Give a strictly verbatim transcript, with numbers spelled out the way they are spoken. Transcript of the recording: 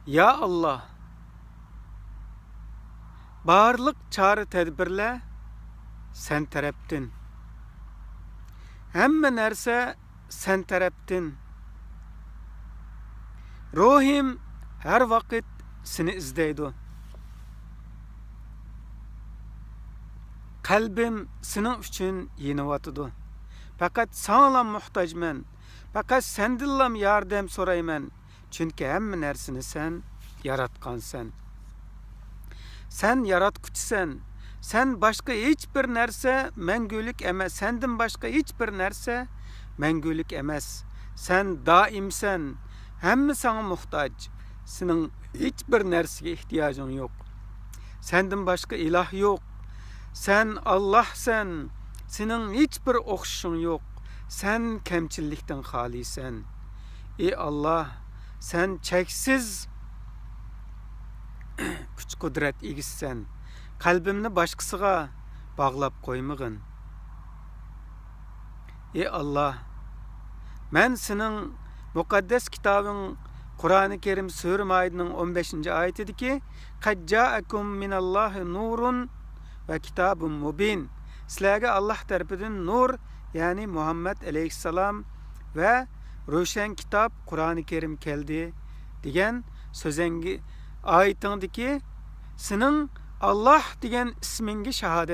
يا ئاللا، بارلىق چارە-تەدبىرلەر سەن تەرەپتىن، ھەممە نەرسە سەن تەرەپتىن. روھىم ھەر ۋاقىت سېنى ئىزدەيدۇ. قەلبىم سېنىڭ ئۈچۈن يېنىۋاتىدۇ. پەقەت ساڭىلا موھتاجمەن. پەقەت سەندىنلا ياردەم سورايمەن. چۈنكى ھەممە نەرسىنى سەن ياراتقانسەن. سەن ياراتقۇچىسەن. سەن باشقا ھېچ بىر نەرسە مەڭگۈلۈك ئەمەس. سەندىن باشقا ھېچ بىر نەرسە مەڭگۈلۈك ئەمەس. سەن دائىمسەن. ھەممە ساڭا موھتاج. سېنىڭ ھېچ بىر نەرسىگە ئېھتىياجىڭ يوق. سەندىن باشقا ئىلاھ يوق. سەن ئاللاھسەن. سېنىڭ ھېچ بىر ئوخشىشىڭ يوق. سەن كەمچىللىكتىن خالىيسەن. ئى ئاللاھ، سەن چەكسىز كۈچ-قۇدرەت ئىگىسىسەن. قەلبىمنى باشقىسىغا باغلاپ قويمىغىن. ئى ئاللاھ، مەن سېنىڭ مۇقەددەس كىتابىڭ قۇرئانى كەرىم سۈرە مائىدىنىڭ ئون بەشىنچى ئايىتىدىكى «قەد جائەكۇم مىنەللاھى نۇرۇن ۋە كىتابۇن مۇبىن»، سىلەرگە ئاللاھ تەرىپىدىن نۇر، يەنى مۇھەممەد ئەلەيھىسسالام ۋە روشەن كىتاب قۇرئانى كەرىم كەلدى دېگەن سۆزەڭگى ئايىتىڭدىكى سېنىڭ ئاللاھ دېگەن ئىسمىڭگە شاھادەت